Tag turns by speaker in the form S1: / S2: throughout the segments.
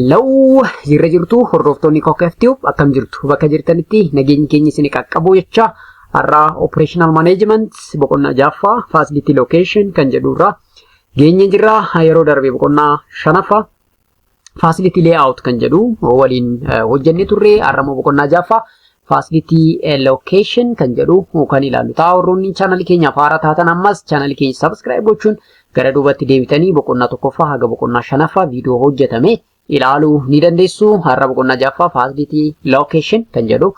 S1: Hello! Jirra jirtu hordoftoonni Kookkeef akkam jirtu? Bakka jirtanitti nageenyi keenya isin qaqqabu jecha, har'aa Operational Management boqonnaa ja'affaa Facility Location kan jedhurraa geenye jirra. Yeroo darbe boqonnaa shanaffaa Facility Layout kan jedhu waliin hojjennee turre. Har'ammoo boqonnaa ja'affaa Facility Location kan jedhu kan ilaallu ta'a. Warroonni chaanalii keenyaaf haaraa taatan ammas chaanalii keenya subscribe gochuun gara duubatti deebitanii boqonnaa tokkoffaa haga boqonnaa shanaffaa viidiyoo hojjetame ilaaluu ni dandeessu. Har'a boqonnaa ja'affaa Facility Location kan jedhu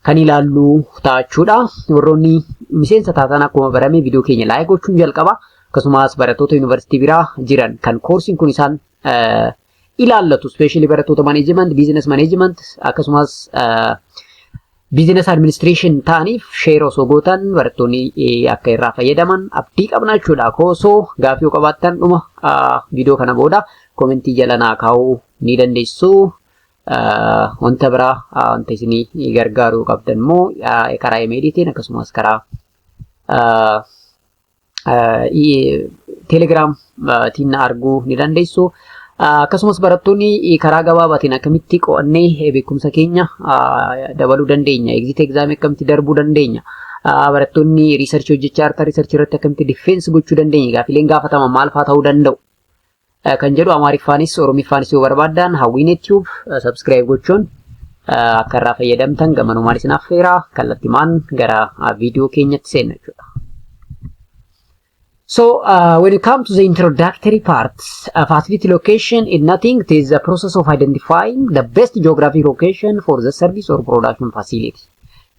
S1: kan ilaallu ta'achuudha. Warroonni miseensa taatan akkuma barame viidiyoo keenya like gochuun jalqaba. Akkasumas barattoota yuunivarsiitii biraa jiran kan koorsiin kun isaan ilaallatu, especially barattoota management, business management akkasumas business administration ta'aniif share osoo gootan barattoonni akka irraa fayyadaman abdii qabna jechuudha. Osoo gaaffii yoo qabaattan dhuma viidiyoo kana booda commentii jala naa kaa'uu ni dandeessu. Wanta biraa wanta isinii gargaaruu qabdan immoo karaa emailiitiin akkasumas karaa Telegramtiin na arguu ni dandeessu. Akkasumas barattoonni karaa gabaabaatiin akkamitti qo'annee beekumsa keenya dabaluu dandeenya, exit examii akkamitti darbuu dandeenya, barattoonni researchii hojjechaa jirtan researchii irratti akkamitti defense gochuu dandeenya, gaafileen gaafataman maal fa'aa ta'uu danda'u kan jedhu Amaariffaanis Oromiffaanis yoo barbaaddan Hawwiin Tube subscribe gochuun akka irraa fayyadamtan gamanumaan isin affeera. Kallattimaan gara viidiyoo keenyatti seenna jechuudha. So when it comes to the introductory part, facility location is nothing. It is the process of identifying the best geographic location for the service or production facility.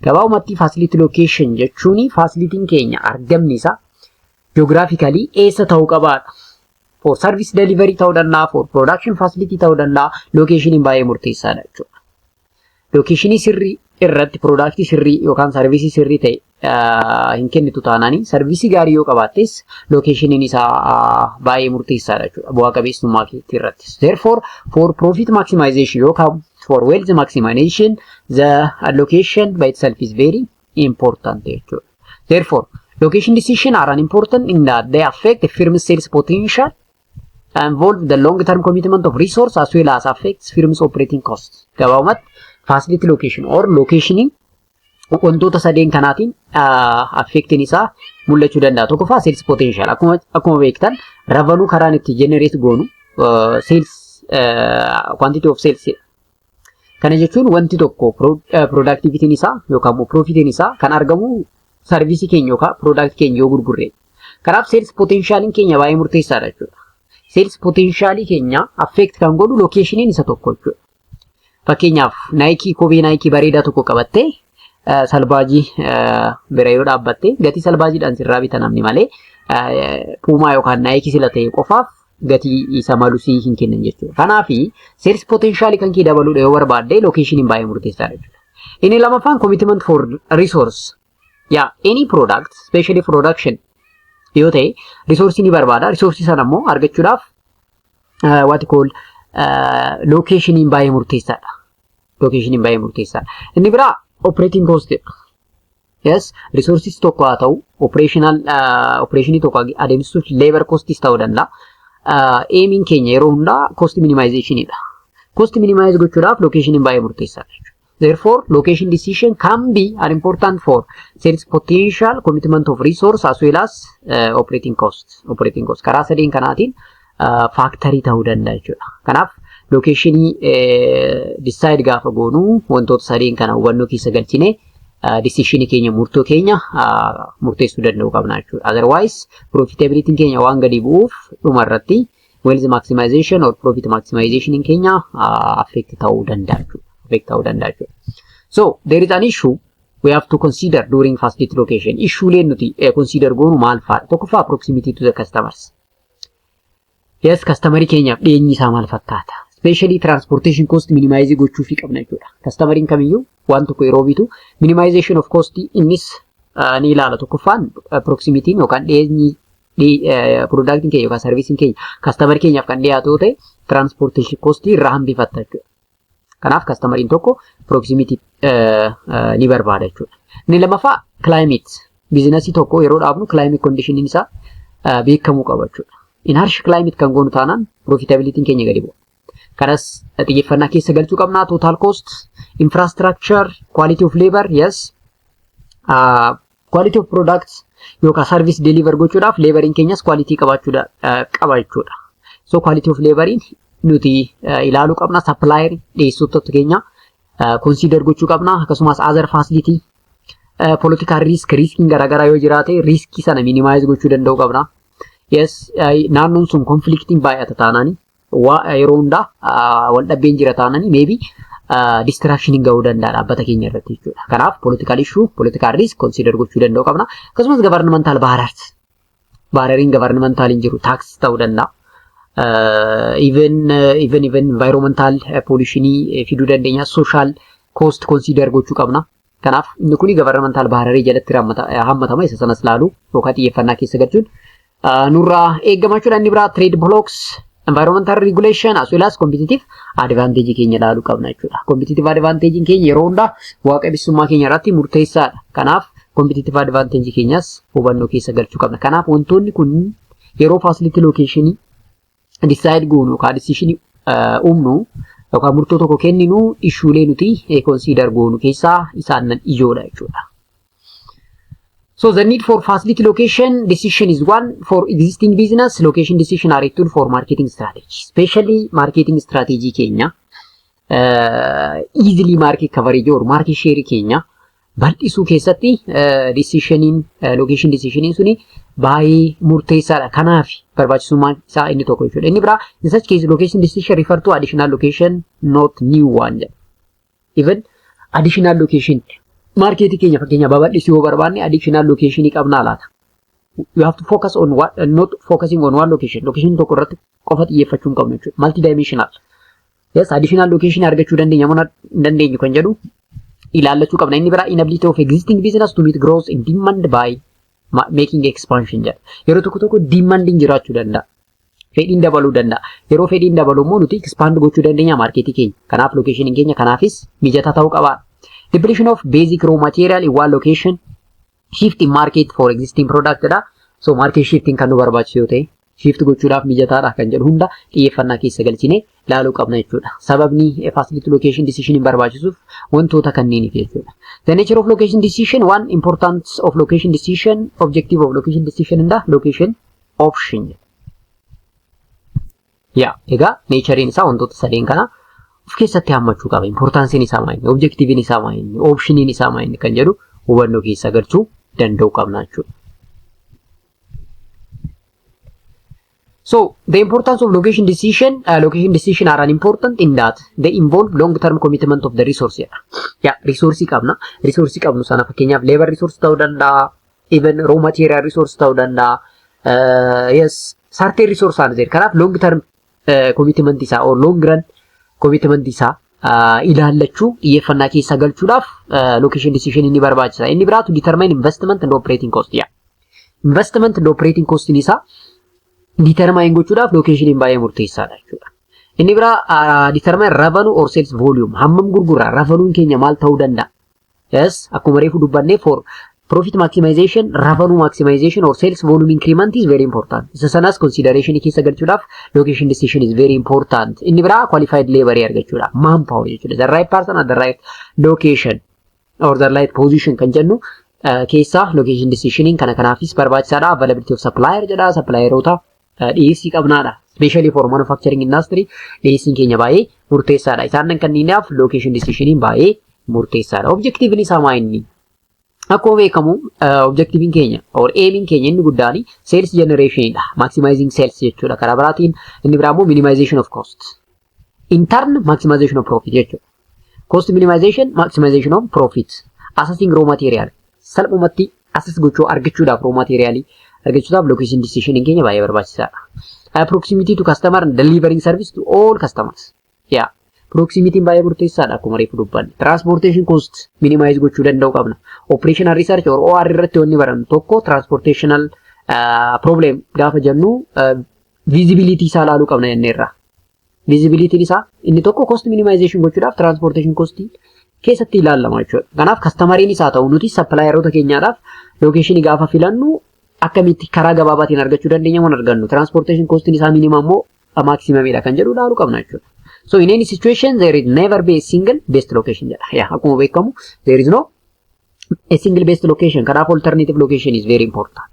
S1: Gabaabumatti facility location jechuun facilityn keenya argamni isaa geographically eessa ta'uu qabaadha. For service delivery ta'uu danda'a, for production facility ta'uu danda'a, locationiin baay'ee murteessaadha jechuudha. Locationii sirrii irratti productii sirrii yookaan serviceii sirrii ta'e hin kennitu taanaanii, serviceii gaarii yoo qabaattes locationiin isaa baay'ee murteessaadha jechuudha bu'aa qabeessummaa keetii irratti. Therefore, for profit maximization yookaan for wealth maximization, the location by itself is very important jechuudha. Therefore, location decision are an important in that they affect the firm's sales potential, involve the long-term commitment of resource, as well as affects firm's operating costs. Gabaabumatti facility location or locationing wantoota sadeen kanaatiin affectiin isaa mul'achuu danda'a. Tokkoffaa, sales potential. Akkuma beektan revenue karaan itti generate goonu sales, quantity of sales. Kana jechuun wanti tokko productivitiin isaa yookaan immoo profitiin isaa kan argamu serviceii keenya yookaan product keenya yoo gurgurre. Kanaaf sales potentialiin keenya baay'ee murteessaadha jechuudha. Sales potentialii keenya affect kan godhu locationiin isa tokko jechuudha. Fakkeenyaaf Nike, kophee Nike bareedaa tokko qabattee salbaajii bira yoo dhaabbatte, gatii salbaajiidhaan sirraa bita namni malee Puma yookaan Nike sila ta'e qofaaf gatii isa malusii hin kennan jechuudha. Kanaaf sales potentialii kan kee dabaluudha yoo barbaadde locationiin baay'ee murteessaadha jechuudha. Inni lamaffaan commitment for resource. Yaa, any product, especially production yoo ta'e, resource ni barbaada. Resource sana immoo argachuudhaaf what call locationiin baay'ee murteessaadha. Locationiin baay'ee murteessaadha. Inni biraa operating cost. Yes, resources tokko haa ta'u, operational operationii tokko adeemsisuuf labor costis ta'uu danda'a. Aimiin keenya yeroo hundaa cost minimizationidha. Cost minimize gochuudhaaf locationiin baay'ee murteessaadha. Therefore, location decision can be an important for sales potential, commitment of resource, as well as operating cost. Operating cost karaa sadeen kanaatiin factorii ta'uu danda'a jechuudha. Kanaaf locationii decide gaafa goonu wantoota sadeen kana hubannoo keessa galchine decisionii keenya, murtoo keenya murteessuu danda'uu qabna jechuudha. Otherwise, profitability keenya waan gadi bu'uuf dhuma irratti wealth maximization or profit maximization keenya affect ta'uu danda'a jechuudha. Affect ta'uu danda'a jechuudha. So there is an issue we have to consider during facility location. Issueleen nuti consider goonu maal fa'aadha? Tokkoffaa, proximity to the customers. Yes, customerii keenyaaf dhiyeenyi isaa maal fakkaata? Especially transportation cost minimize gochuufii qabna jechuudha. Customeriin kamiyyuu waan tokko yeroo bitu minimization of cost innis ni ilaala. Tokkoffaan proximity'n yookaan dhiyeenyi productiin keenya yookaan serviceiin keenya customerii keenyaaf kan dhiyaatu yoo ta'e, transportation cost irraa hambifatta jechuudha. Kanaaf customeriin tokko proximity ni barbaada jechuudha. Inni lammaffaa climate. Businessii tokko yeroo dhaabnu climate conditioniin isaa beekamuu qaba jechuudha. In harsh climate kan goonu taanaan profitabilityn keenya gadi bu'a. Kanas xiyyeeffannaa keessa galchuu qabna. Total cost, infrastructure, quality of labor, yes. Quality of products yookaan service deliver gochuudhaaf laboriin keenyas quality qabaachuu qaba jechuudha. So quality of laboriin nuti ilaaluu qabna. Supplier, dhiyeessitoota keenya consider gochuu qabna. Akkasumas other facility, political risk, riskiin garaagaraa yoo jiraate riskii sana minimize gochuu danda'uu qabna. Yes, naannoon sun conflictiin baay'ata taanaani, yeroo hundaa wal dhabbeen jira taanaani, maybe distraction gahuu danda'a dhaabbata keenya irratti jechuudha. Kanaaf political issue, political risk consider gochuu danda'uu qabna. Akkasumas governmental barriers. Barrieriin governmental hin jiru, tax ta'uu danda'a. Even environmental pollutionii fiduu dandeenya. Social cost consider gochuu qabna. Kanaaf inni kuni governmental barrierii jalatti hammatama. Isa sanas laalu yookaan xiyyeeffannaa keessa galchuun nurraa eegama jechuudha. Inni biraa trade blocks, environmental regulation as well as competitive advantage keenya ilaaluu qabna jechuudha. Competitive advantage keenya yeroo hundaa bu'aa qabeessummaa keenya irratti murteessaadha. Kanaaf competitive advantage keenyas hubannoo keessa galchuu qabna. Kanaaf wantoonni kun yeroo facility location decide goonu yookaan decision uumnu yookaan murtoo tokko kenninu, issuelee nuti consider goonu keessaa isaan ijoodha jechuudha. So the need for facility location decision is one for existing business. Location decision are a tool for marketing strategy. Especially marketing strategy keenya easily market coverage or market share keenya bal'isuu keessatti decisioniin location decisioniin suni baay'ee murteessaadha. Kanaaf barbaachisummaan isaa inni tokko jechuudha. Inni biraa, in such case location decision refer to additional location, not new one jedha. Even additional location marketii keenya fakkeenya babal'isuu yoo barbaanne additional locationii qabnaa laata? You have to focus on what, not focusing on one location. Location tokko irratti qofa xiyyeeffachuu hin qabnu jechuudha. Multi dimensional. Yes, additional location argachuu dandeenya moo hin dandeenyu kan jedhu ilaallachuu qabna. Inni biraa, inability of existing business to meet growth in demand by making expansion jedha. Yeroo tokko tokko demandiin jiraachuu danda'a. Fedhiin dabaluu danda'a. Yeroo fedhiin dabalu immoo nuti expand gochuu dandeenya marketii keenya. Kanaaf locationiin keenya kanaafis mijataa ta'uu qaba. Depletion of basic raw material in one location, shift in market for existing product dha. So market shifting kan nu barbaachisu yoo ta'e shift gochuudhaaf mijataadha kan jedhu hunda xiyyeeffannaa keessa galchine laaluu qabna jechuudha. Sababni facility location decision hin barbaachisuuf wantoota kanneeniif jechuudha. The nature of location decision, one importance of location decision, objective of location decision and location option. Yaa, egaa naturein isaa wantoota sadeen kana of keessatti hammachuu qaba. Importanceiin isaa maal inni, objectiveiin isaa maal inni, optioniin isaa maal inni kan jedhu hubannoo keessa galchuu danda'uu qabna jechuudha. So the importance of location decision, location decision are an important in that they involve long-term commitment of the resource jedha. Yaa, resource qabna. Resource qabnu sana fakkeenyaaf labor resource ta'uu danda'a, even raw material resource ta'uu danda'a. Yes, certain resource are there. Kanaaf long term commitment isaa or long run commitment isaa ilaallachuu, xiyyeeffannaa keessa galchuudhaaf location decision inni barbaachisa. Inni biraatu determine investment and operating cost. Yaa. Investment and operating cost isaa determine gochuudhaaf locationiin baay'ee murteessaadha jechuudha. Inni biraa determine revenue or sales volume, hammam gurgurra, revenuun keenya maal ta'uu danda'a? Yes, akkuma reefu dubbannee, for profit maximization, revenue maximization or sales volume increment is very important. Isa sanas consideration keessa galchuudhaaf location decision is very important. Inni biraa qualified labor argachuudha. Manpower jechuudha. The right person at the right location or the right position kan jennu keessaa location decisioniin kana kanaafis barbaachisaadha. Availability of supplier jedha. Supplieroota dhiyeessii qabnaadha. Especially for manufacturing industry dhiyeessiin keenya baay'ee murteessaadha. Isaan kanniinaaf location decisioniin baay'ee murteessaadha. Objectiveiin isaa maa inni? Akkuma beekamu objectiveiin keenya or aimiin keenya inni guddaan sales generationidha. Maximizing sales jechuudha. Karaa biraatiin inni biraa immoo minimization of cost. In turn maximization of profit jechuudha. Cost minimization, maximization of profit. Accessing raw material. Salphumatti access gochuu argachuudhaaf, raw material argachuudhaaf location decision keenya baay'ee barbaachisaadha. Proximity to customer and delivering service to all customers. Yeah. Proximity'n baay'ee murteessaadha akkuma reefu dubbanne. Transportation cost minimize gochuu danda'uu qabna. Operational research or OR irratti wanni barannu tokko transportational problem gaafa jennu feasibility isaa ilaaluu qabna jenneerra. Feasibility isaa inni tokko cost minimization gochuudhaaf transportation cost keessatti ilaalama jechuudha. Kanaaf customeriin isaa ta'u nuti supplieroota keenyaadhaaf locationii gaafa filannu akkamitti karaa gabaabaatiin argachuu dandeenya moo argannu, transportation costiin isaa minimum moo maximumidha kan jedhu ilaaluu qabna jechuudha. So in any situation there is never be a single best location jedha. Yaa, akkuma beekamu there is no a single best location. Kanaaf alternative location is very important.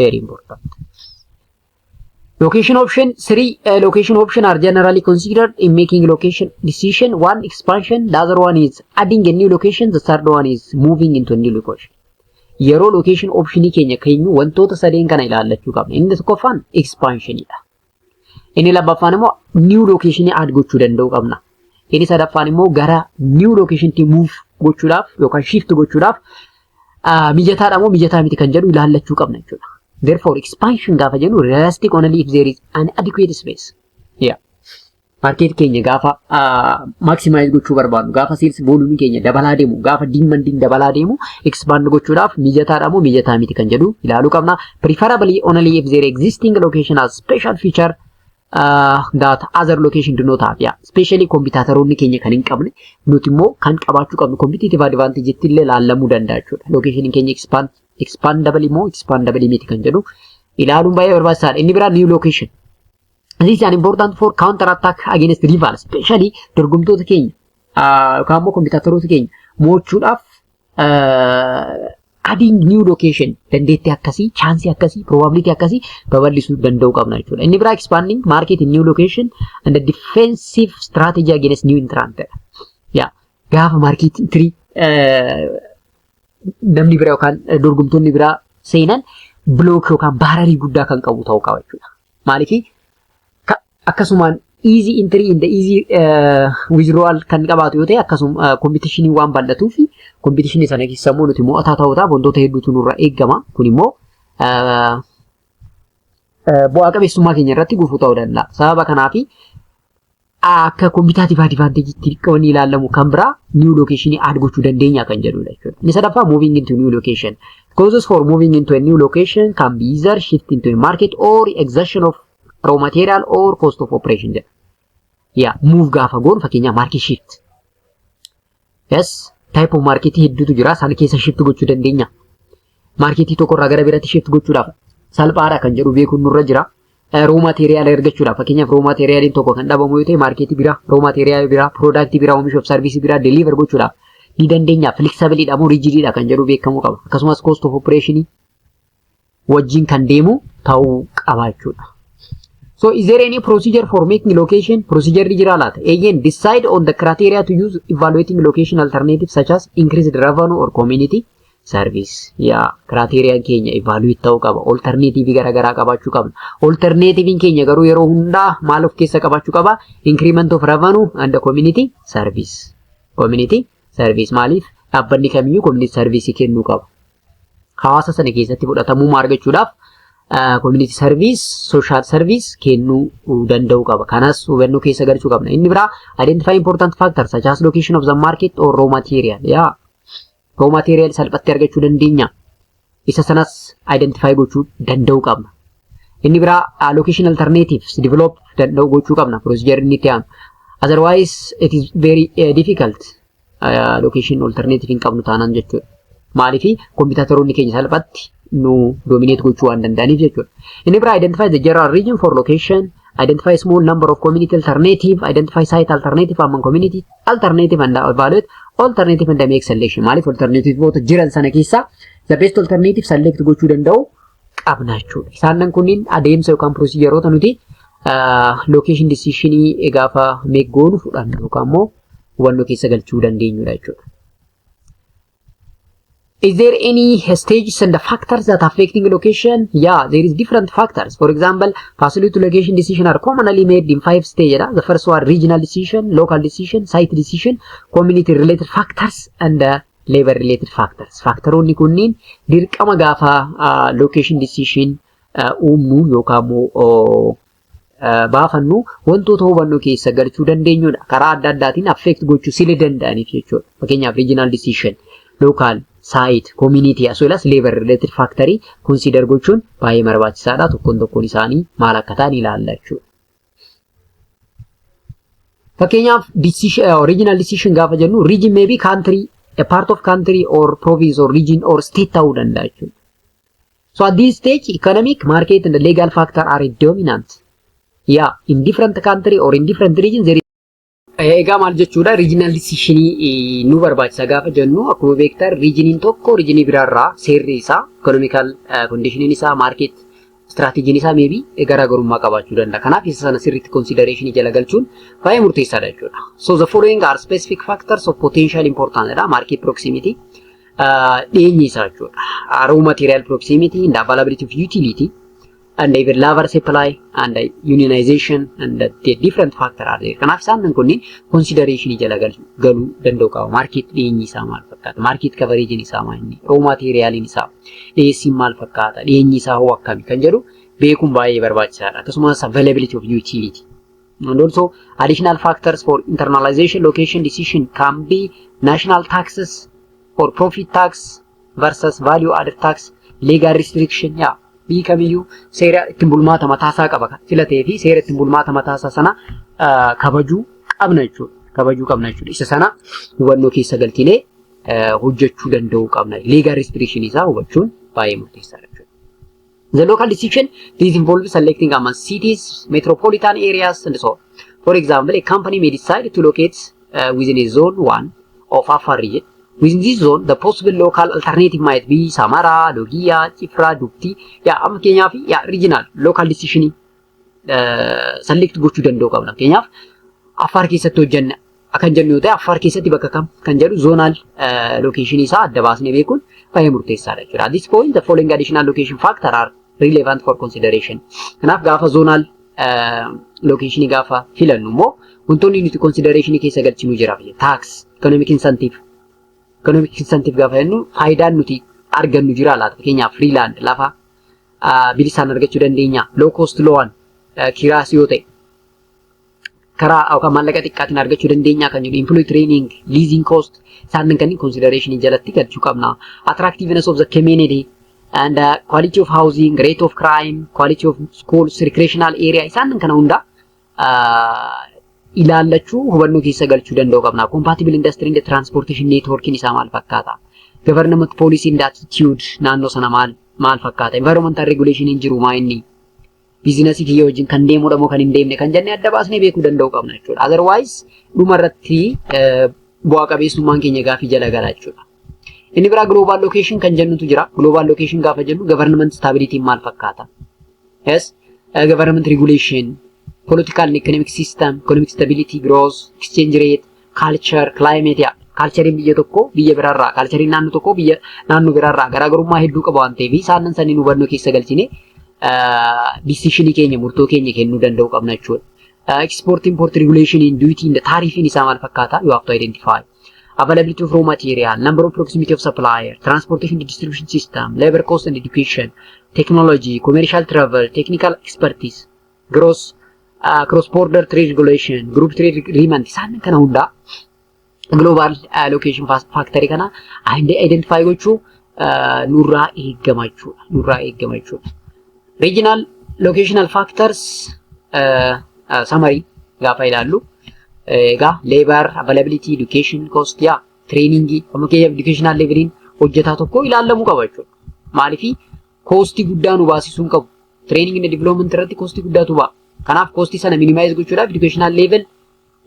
S1: Very important. Location option three location option are generally considered in making location decision. One, expansion, the other one is adding a new location, the third one is moving into a new location. Yeroo location optionii keenya keenyu wantoota sadeen kana ilaallachuu qabna. Inni tokkoffaan expansionidha. Inni lammaffaan immoo new location add gochuu danda'uu qabna. Inni sadaffaan immoo gara new locationtti move gochuudhaaf yookaan shift gochuudhaaf mijataadha moo mijataa miti kan jedhu ilaallachuu qabna jechuudha. Therefore, expansion gaafa jennu realistic only if there is an adequate space. Yeah. Market keenya gaafa maximize gochuu barbaadnu, gaafa sales volume keenya dabalaa deemu, gaafa demandiin dabalaa deemu, expand gochuudhaaf mijataadha moo mijataa miti kan jedhu ilaaluu qabna. Preferably only if there existing location has special feature that other location do not have. Yeah. Especially competitoroonni keenya kan hin qabne nuti immoo kan qabaachuu qabnu competitive advantage itti illee laallamuu danda'a jechuudha. Location keenya expandable immoo expandable miti kan jedhu ilaaluun baay'ee barbaachisaadha. Inni biraa new location. This is an important for counter attack against rival, especially dorgomtoota keenya yookaan immoo competitoroota keenya mo'achuudhaaf adding new location dandeettii akkasii, chanceii akkasii, probability akkasii babal'isuu danda'uu qabna jechuudha. Inni biraa expanding market in new location and the defensive strategy against new entrant. Yaa, gaafa market entry namni biraa yookaan dorgomtoonni biraa seenan block yookaan barrierii guddaa kan qabu ta'uu qaba jechuudha. Maaliif akkasumaan easy entry in the easy withdrawal kan qabaatu yoo ta'e, akkasuma competitionii waan bal'atuu fi competitionii sana keessa immoo nuti mo'ataa ta'uudhaaf wantoota hedduutu nurraa eegama. Kun immoo bu'aa qabeessummaa keenya irratti gufuu ta'uu danda'a. Sababa kanaafi akka competitive advantage'itti wanni ilaalamu kan biraa new location add gochuu dandeenya kan jedhudha jechuudha. Inni sadaffaa moving into new location. Causes for moving into a new location can be either shift into a market or exhaustion of raw material or cost of operation jedha. Yaa, move gaafa goonu fakkeenyaaf market shift. Yes, type of market hedduutu jira, isaan keessa shift gochuu dandeenya. Marketii tokkorraa gara biraatti shift gochuudhaaf salphaadha kan jedhu beekuun nurra jira. Raw material argachuudhaaf, fakkeenyaaf raw materialiin tokko kan dhabamu yoo ta'e, marketii biraa, raw material biraa, product biraa oomishuuf, serviceii biraa deliver gochuudhaaf ni dandeenya. Flexibleidha moo rigididha kan jedhu beekamuu qaba. Akkasumas cost of operation wajjin kan deemu ta'uu qaba jechuudha. So is there any procedure for making location? Procedure jira laata? Again, decide on the criteria to use evaluating location alternatives such as increased revenue or community service. Yaa, criteria keenya evaluate ta'uu qaba. Alternative garaagaraa qabaachuu qabna. Alternative keenya garuu yeroo hundaa maal of keessa qabaachuu qaba? Increment of revenue and the community service. Community service maaliif? Dhaabbanni kamiyyuu community service kennuu qaba. Hawaasa sana keessatti fudhatamummaa argachuudhaaf community service, social service kennuu danda'uu qaba. Kanas hubannoo keessa galchuu qabna. Inni biraa identify important factors such as location of the market or raw material. Yaa, raw material salphatti argachuu dandeenya. Isa sanas identify gochuu danda'uu qabna. Inni biraa location alternatives develop danda'uu gochuu qabna. Procedure inni itti aanu. Otherwise it is very difficult location alternative hin qabnu taanaan jechuudha. Maaliif? Competitoroonni keenya salphatti nu dominate gochuu waan danda'aniif jechuudha. Inni biraa identify the general region for location, identify small number of community alternative, identify site alternative among community alternative and evaluate alternative and make selection. Maaliif? Alternativeoota jiran sana keessaa the best alternative select gochuu danda'u qabna jechuudha. Isaan kunniin adeemsa yookaan procedureoota nuti location decisionii gaafa make goonu fudhannu yookaan immoo hubannoo keessa galchuu dandeenyudha jechuudha. Is there any stages and the factors that affecting location? Yeah, there is different factors. For example, facility location decision are commonly made in five stages. The first one, regional decision, local decision, site decision, community related factors and labor related factors. Factoroonni kunniin dirqama gaafa location decision uumnu yookaan immoo baafannu wantoota hubannoo keessa galchuu dandeenyudha. Karaa adda addaatiin affect gochuu sila danda'aniif jechuudha. Fakkeenyaaf regional decision, local, site, community as well as labor related factor consider gochuun baay'ee barbaachisaadha. Tokkoon tokkoon isaanii maal akka ta'an ilaalla jechuudha. Fakkeenyaaf regional decision gaafa jennu, region may be country, a part of country or province or region or state ta'uu danda'a jechuudha. So at this stage, economic, market and the legal factor are dominant. Yeah, in different country or in different regions there Egaa maal jechuudha, regional decisionii nu barbaachisa gaafa jennu, akkuma beektan regioniin tokko regionii biraarraa seerri isaa, economical conditioniin isaa, market strategyiin isaa maybe garaagarummaa qabaachuu danda'a. Kanaaf isa sana sirriitti considerationii jala galchuun baay'ee murteessaadha jechuudha. So the following are specific factors of potential importance dha. Market proximity, dhiyeenyi isaa jechuudha. Raw material proximity and availability of utility and even labor supply and unionization and the different factor are there. Kanaaf isaan kunniin consideration jala galuu danda'u qaba. Market dhiyeenyi isaa maal fakkaata? Market coverage isaa maal inni? Raw materialiin isaa dhiyeessiin maal fakkaata? Dhiyeenyi isaa hoo akkami? Kan jedhu beekuun baay'ee barbaachisaadha. Akkasumas availability of utility. And also additional factors for internalization location decision can be national taxes or profit tax versus value added tax, legal restriction. Yaa, biyyi kamiyyuu seera ittiin bulmaata mataasaa qaba filatee fi seera ittiin bulmaata mataasaa sana kabajuu qabna jechuudha. Kabajuu qabna jechuudha. Isa sana hubannoo keessa galchinee hojjechuu danda'uu qabna. Legal restriction isaa hubachuun baay'ee murteessaadha jechuudha. The local decision, this involves selecting among cities, metropolitan areas and so on. For example, a company may decide to locate within a zone 1 of Afar region. Within this zone, the possible local alternative might be Samara, Logia, Chifra, Dubti. Yaa, amma fakkeenyaaf, yaa, regional local decision select gochuu danda'u qabna. Fakkeenyaaf Affaar keessatti hojjenna kan jennu yoo ta'e, Affaar keessatti bakka kam kan jedhu zonal location isaa adda baasnee beekuun baay'ee murteessaadha jechuudha. At this point, the following additional location factor are relevant for consideration. Kanaaf gaafa zonal location gaafa filannu immoo wantoonni nuti consideration keessa galchinu jira. Tax, economic incentive. Economic incentive gaafa jennu faayidaan nuti argannu jira laata? Fakkeenyaaf free land, lafa bilisaan argachuu dandeenya. Low cost loan, kiraas yoo ta'e karaa yookaan maallaqa xiqqaatiin argachuu dandeenya kan jedhu, employee training, leasing cost, isaan kanneen consideration jalatti galchuu qabna. Attractiveness of the community and quality of housing, rate of crime, quality of schools, recreational area, isaan kana hunda ilaallachuu, hubannoo keessa galchuu danda'u qabna. Compatible industry and transportation networking isaa maal fakkaata? Government policy and attitude naannoo sana maal maal fakkaata? Environmental regulation hin jiru maa inni? Businessii kiyya wajjin kan deemudha moo kan hin deemne kan jennee adda baasnee beekuu danda'u qabna jechuudha. Otherwise dhuma irratti bu'aa qabeessummaan keenya gaafii jala gala jechuudha. Inni biraa global location kan jennutu jira. Global location gaafa jennu government stability maal fakkaata? Yes, government regulation, political and economic system, economic stability, growth, exchange rate, culture, climate yaa. Cultureiin biyya tokko biyya biraarraa, cultureiin naannoo tokko biyya naannoo biraarraa garaagarummaa hedduu qaba waan ta'eef isaan saniin hubannoo keessa galchine decisionii keenya, murtoo keenya kennuu danda'uu qabna jechuudha. Export import regulation, duty and tariffin isaa maal fakkaata? You have to identify. Availability of raw material, number of proximity of supplier, transportation and distribution system, labor cost and education, technology, commercial travel, technical expertise, gross cross border trade regulation, group trade agreement, isaan kana hundaa global location factory kana identify gochuu nurraa eegama jechuudha. Nurraa eegama jechuudha. Regional locational factors summary gaafa ilaallu, egaa labor availability, education cost, yaa, training, amma fakkeenyaaf educational leveliin hojjetaa tokko ilaallamuu qaba jechuudha. Maaliif costii guddaa nu baasisuu hin qabu. Training and development irratti costii guddaatu ba'a. Kanaaf costii sana minimize gochuudhaaf educational level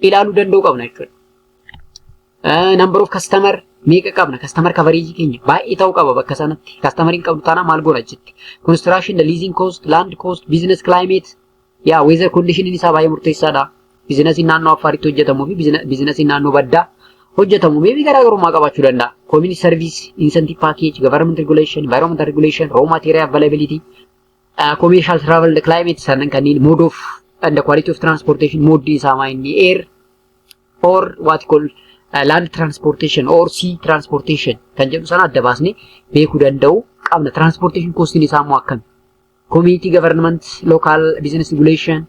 S1: ilaaluu danda'uu qabna jechuudha. Number of customer meeqa qabna? Customer coverage keenya baay'ee ta'uu qaba bakka sanatti. Customer hin qabnu taanaan maal goona jetti. Construction, the leasing cost, land cost, business climate, yaa, weather condition isaa baay'ee murteessaadha. Businessiin naannoo Affaaritti hojjetamuu fi businessiin naannoo Baddaa hojjetamu maybe garaagarummaa qabaachuu danda'a. Community service, incentive package, government regulation, environmental regulation, raw material availability, commercial travel, the climate sanan kanneen, mode of and the quality of transportation, mode isaa maa inni, air or what call land transportation or sea transportation kan jedhu sana adda baasnee beekuu danda'u qabna. Transportation costiin isaa immoo akkami? Community government, local business regulation,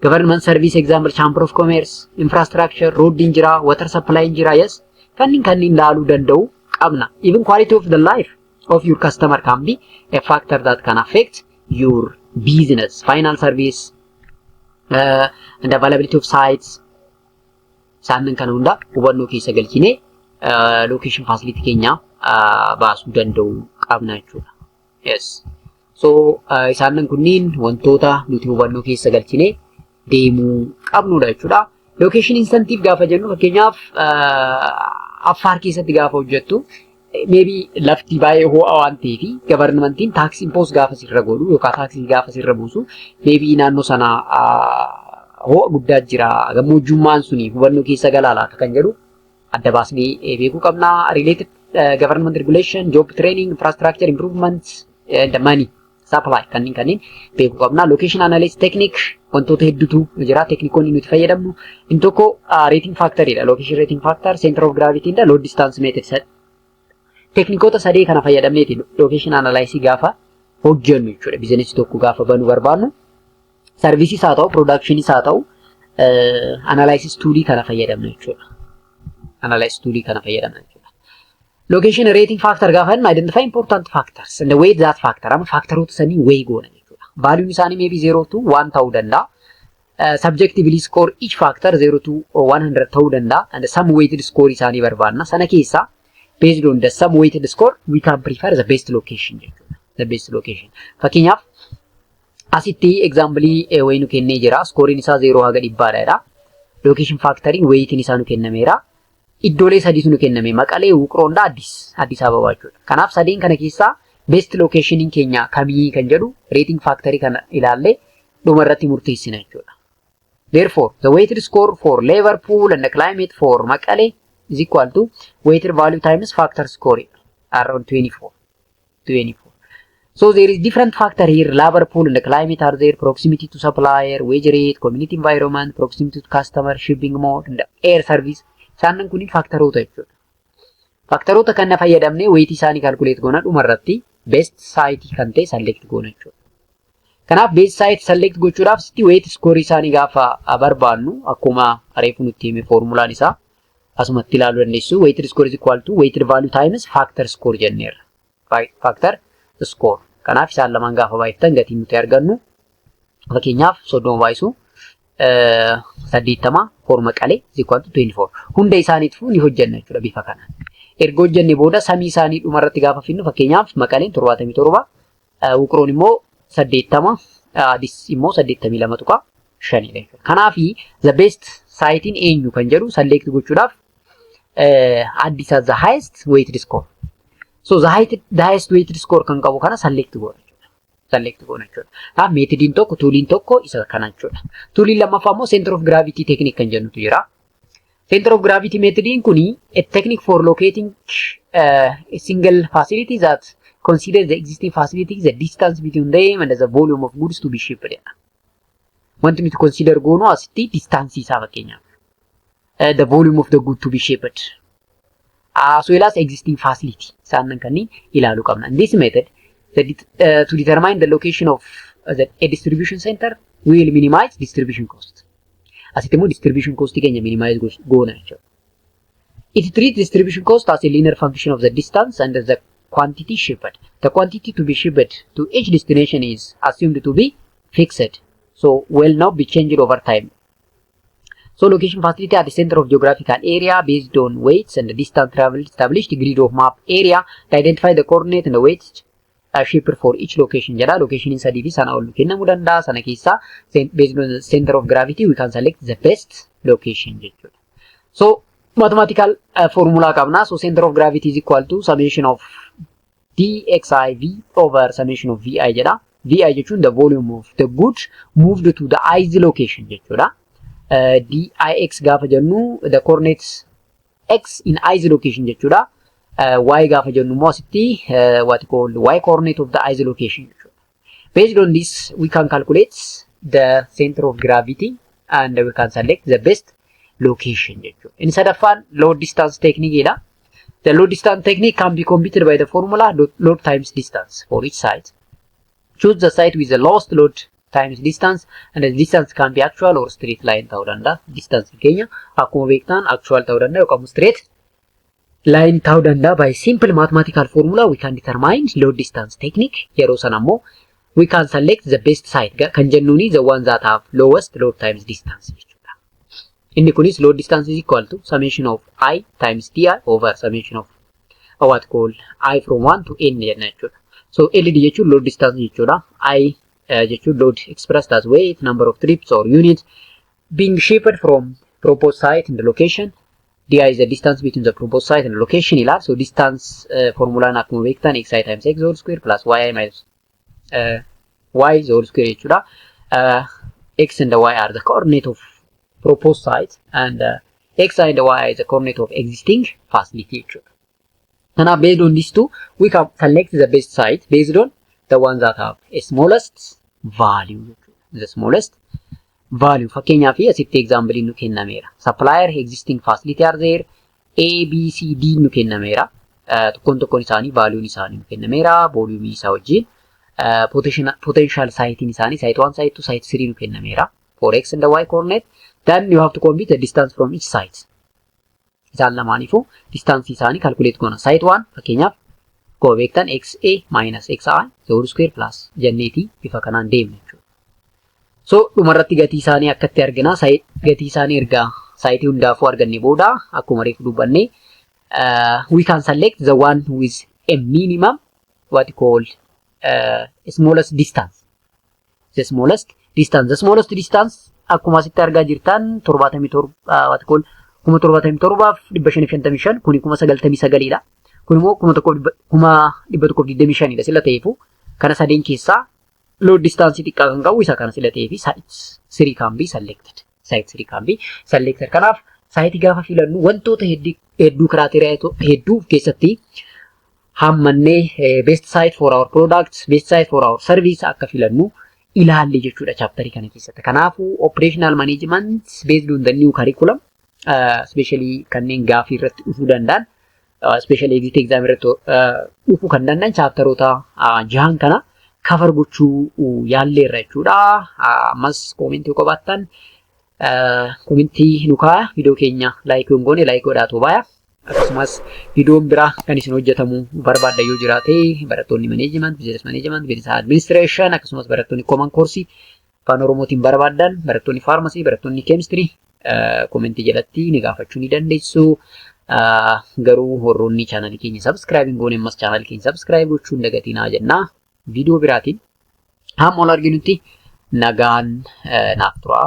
S1: government service, example chamber of commerce, infrastructure, road jira, water supply jira, yes. Kanneen laaluu danda'u qabna. Even quality of the life of your customer can be a factor that can affect your business. Final service and availability of sites, isaan kana hunda hubannoo keessa galchinee location facility keenya baasuu danda'u qabna jechuudha. Yes. So isaan kunniin wantoota nuti hubannoo keessa galchinee deemuu qabnudha jechuudha. Location incentive gaafa jennu, fakkeenyaaf Affaar keessatti gaafa hojjettu, maybe lafti baay'ee ho'a waan ta'eef, governmentiin tax impose gaafa sirra godhu yookaan taaksii gaafa sirra buusu, maybe naannoo sana ho'a guddaa jira, gammoojjummaan suni hubannoo keessa galaa laata kan jedhu adda baasnee beekuu qabna. Related government regulation, job training, infrastructure improvement, and money supply kanneen beekuu qabna. Location analysis technique wantoota hedduutu jira. Teknikoonni nuti fayyadamnu inni tokko rating factoridha. Location rating factor, center of gravity and load distance method. Teknikoota sadee kana fayyadamneeti location analysis gaafa hojjennu jechuudha. Bizinesii tokko gaafa banuu barbaannu, serviceiis haa ta'u, productioniis haa ta'u, analysis toolii kana fayyadamna jechuudha. Analysis toolii kana fayyadamna jechuudha. Location rating factor gaafa jennu, identify important factors and weight that factor. Amma factoroota sanii weigh goona jechuudha. Valuun isaanii maybe 0 to 1 ta'uu danda'a. Subjectively score each factor 0 to 100 ta'uu danda'a. And some weighted score isaanii barbaanna. Sana keessaa based on the sum weighted score, we can prefer the best location jechuudha. The best location. Fakkeenyaaf asitti example wayii nu kennee jira. Scoreiin isaa 0 haga 100dha. Location factoring weightiin isaa nu kennameera. Iddoolee sadiitu nu kenname. Maqalee, Wuqroondaa, Addis Ababaa jechuudha. Kanaaf sadeen kana keessaa best locationiin keenya kamii kan jedhu rating factorii kana ilaallee dhuma irratti murteessina jechuudha. Therefore, the weighted score for labor pool and the climate for Maqalee is equal to weighted value times factor score around 24. 24. So there is different factor here. Labor pool and the climate are there, proximity to supplier, wage rate, community environment, proximity to customer, shipping mode, and air service. Isaan kun factoroota jechuudha. Factoroota kana fayyadamnee weightii isaanii calculate goona, dhuma irratti best site kan ta'e select goona jechuudha. Kanaaf best site select gochuudhaaf sitti weight score isaanii gaafa barbaannu, akkuma reefu nutti hime, formulaan isaa asumatti ilaaluu dandeessu. Weighted score is equal to weighted value times factor score jenneerra. Factor score. Kanaaf isaan lamaan gaafa baay'iftan gatiin nuti argannu, fakkeenyaaf 30 baay'isu 80 for Maqalee is equal to 24. Hunda isaaniitu ni hojjenna jechuudha bifa kanaan. Erga hojjenne booda sumii isaanii dhumarratti gaafa finnu, fakkeenyaaf Maqaleen 77, Wuqroon immoo 80, Addis immoo 82.5dha jechuudha. Kanaafi the best siteiin eenyu kan jedhu select gochuudhaaf Addis has the highest weighted score. So the highest weighted score kan qabu kana select goona jechuudha. Select goona jechuudha. Kanaaf methodiin tokko, tooliin tokko isa kana jechuudha. Tooliin lammaffaa immoo center of gravity technique kan jennutu jira. Center of gravity methodiin kuni a technique for locating a single facility that considers the existing facilities, the distance between them and the volume of goods to be shipped. Wanti nuti consider goonu asitti distance isaa fakkeenyaaf. The volume of the good to be shipped, as well as existing facility, isaan kanneen ilaaluu qabna. In this method, to determine the location of a distribution center, we will minimize distribution cost. Asitti immoo distribution cost keenya minimize goona jechuudha. It treats distribution cost as a linear function of the distance and the quantity shipped. The quantity to be shipped to each destination is assumed to be fixed, so will not be changed over time. So location facility at the center of geographical area based on weights and the distance traveled, established grid of map area to identify the coordinate and the weights shipped for each location jedha. Location sadii fi sana ol kennamuu danda'a. Sana keessaa based on the center of gravity, we can select the best location jechuudha. So mathematical formula qabna. So center of gravity is equal to summation of dxiv over summation of vi jedha. Vi jechuun the volume of the good moved to the ith location jechuudha. Dix gaafa jennu the coordinates x in ith location jechuudha. Y gaafa jennu immoo asitti what called y coordinate of the ith location jechuudha. Based on this, we can calculate the center of gravity and we can select the best location jechuudha. Inni sadaffaan load distance technique dha. The load distance technique can be computed by the formula load times distance for each site. Choose the site with the lowest load times distance, and the distance can be actual or straight line ta'uu danda'a. Distance keenya akkuma beektan actual ta'uu danda'a yookaan straight line ta'uu danda'a. By simple mathematical formula, we can determine load distance technique. Yeroo sana immoo we can select the best site kan jennuuni the one that have lowest load times distance jechuudha. Inni kunis load distance is equal to summation of I times di over summation of what called I from 1 to n jenna jechuudha. So LD jechuun load distance jechuudha. I jechuun load expressed as weight, number of trips or units being shipped from proposed site and the location. Di is the distance between the proposed site and the location ይላል። So distance formulaan akkuma beektan xi times x whole square plus yi minus y the whole square jechuudha. X and y are the coordinate of proposed site and x and y is the coordinate of existing facility jechuudha. Kanaaf based on these two, we can select the best site based on the ones that have a smallest value jechuudha. The smallest value, fakkeenyaaf, asitti example nu kennameera. Supplier existing facility are there. A, B, C, D nu kennameera. Tokkoon tokkoon isaanii valuun isaanii nu kennameera. Volume isaa wajjin potential site isaanii site 1, site 2, site 3 nu kennameera. For x and the y coordinate, then you have to compute the distance from each site. Isaan lamaaniifuu distance isaanii calculate goona. Site 1 fakkeenyaaf akkuma beektan xa minus xi the whole square plus jenneetii bifa kanaan deemna jechuudha. So dhumarratti gatii isaanii akkatti argina. Gatii isaanii erga siteii hundaafuu arganne booda, akkuma reefu dubbanne, we can select the one with a minimum, what you call, smallest distance. The smallest distance. The smallest distance akkuma asitti argaa jirtan 77, what you call, 77,555, kuni 99,000dha. Kun immoo 1,125dha sila ta'eefu, kana sadeen keessaa low distance xiqqaa kan qabu isa kana sila ta'eefi site 3 can be selected. Site 3 can be selected. Kanaaf siteii gaafa filannu wantoota hedduu, criteria hedduu of keessatti hammannee best site for our product, best site for our service akka filannu ilaalle jechuudha chapterii kana keessatti. Kanaafuu operational management based on the new curriculum, especially kanneen gaafii irratti dhufuu danda'an, especially exit exam irratti dhufuu kan danda'an chapteroota jahan kana cover gochuu yaalleerra jechuudha. Ammas commentii yoo qabaattan commentii nu kaaya. Viidiyoo keenya like hin goone like godhaatu baaya. Akkasumas viidiyoon biraa kan isin hojjetamu barbaadda yoo jiraate, barattoonni management, business management, business administration, akkasumas barattoonni common course afaan Oromootiin barbaaddan, barattoonni pharmacy, barattoonni chemistry, commentii jalatti ni gaafachuu ni dandeessu. Garuu warroonni channelii keenya subscribe hin goone ammas channelii keenya subscribe gochuu hin dagatinaa jenna. Viidiyoo biraatiin hamma ol arginutti nagaan naaf tura.